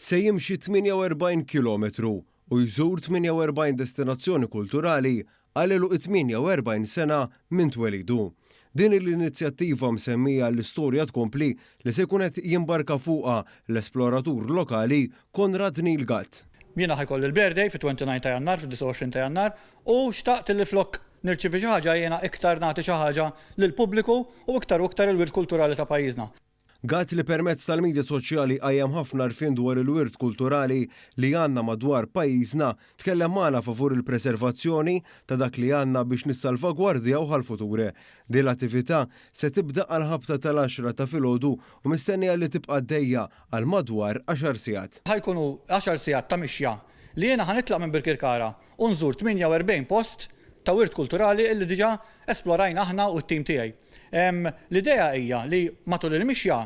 se jimxi 48 kilometru u jżur 48 destinazzjoni kulturali għal għeluq it-48 sena minn twelidu. Din hi l-inizjattiva msemmija L-Istorja Tkompli li se jkun qed jimbarka fuqha l-esploratur lokali Konrad Neil Gatt. Jiena ħa jkolli l-birthday fit-29 ta' Jannar, fid-29 ta' Jannar, u xtaqt li flok nirċievi xi ħaġa jiena iktar nagħti xi ħaġa lill-pubbliku u iktar u iktar il-wirt kulturali ta' pajjiżna. Gatt li permezz tal-midja soċjali qajjem ħafna għarfien dwar il-wirt kulturali li għandna madwar pajjiżna, tkellem magħna favur il-preservazzjoni ta' dak li għandna biex nissalvagwardjawh għall-futur. Din l-attività se tibda għall-ħabta tal-għaxra ta' filgħodu u mistennija li tibqa' għaddejja għal madwar għaxar sigħat. Ħa jkunu għaxar sigħat ta' mixja li jiena ħa nitlaq minn Birkirkara u nżur 48 post ta' wirt kulturali illi diġà esplorajna aħna u t-tim tiegħi. L-idea hija li matul il-mixja,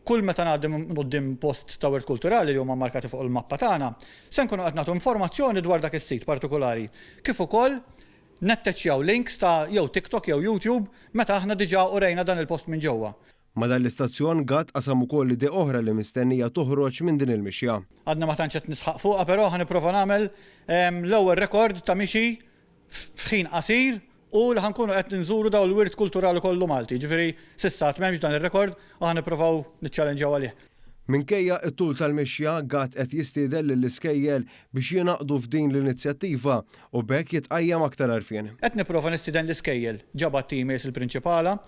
kull meta ngħaddi minn quddiem post ta' wirt kulturali li huma mmarkati fuq il-mappa tagħna, se nkunu qed nagħtu informazzjoni dwar dak is-sit partikulari, kif ukoll netteċjaw links ta' jew TikTok jew YouTube meta aħna diġà urejna dan il-post minn ġewwa. Ma' dan l-istazzjon, Gatt qasam ukoll idea oħra li mistennija toħroġ minn din il-mixja. Għadni ma tantx qed nisħaq fuqha però ħa nipprova nagħmel l-ewwel rekord ta' mixi f'ħin qasir u li ħa nkunu qed nżuru dawn il-wirt kulturali kollu Malti. Jiġifieri s'issa għad m'hemmx dan ir-rekord u ħa nipprovaw niċċalenġjaw għalih. Minkejja t-tul tal-mixja, Gatt qed jistieden lill-iskejjel biex jingħaqdu f'din l-inizjattiva u b'hekk jitqajjem aktar għarfien. Qed nipprova nistieden l-iskejjel, ġa bgħatt emails lill-prinċipala,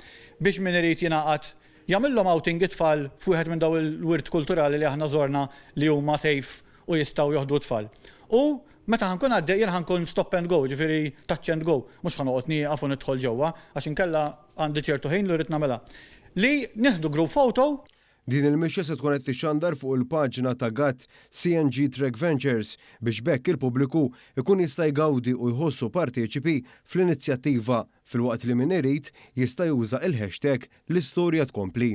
biex min irid jingħaqad jagħmillhom outing it-tfal f'wieħed minn dawn il-wirt kulturali li aħna żorna li huma safe u jistgħu joħdu t-tfal. U meta ħa nkun għaddej jien ħa nkun stop and go, jiġifieri touch and go, mhux ħa noqgħod nieqaf u nidħol ġewwa għax inkella għandi ċertu ħin li rrid nagħmilha. Li nieħdu group photo. Din il-mixja se tkun qed tixxandar fuq il-paġna ta' Gatt CNG Trek Ventures biex b'hekk il-pubbliku jkun jista' jgawdi u jħossu parteċipi fl-inizjattiva filwaqt li min irid jista' juża il-hashtag l-istorja tkompli.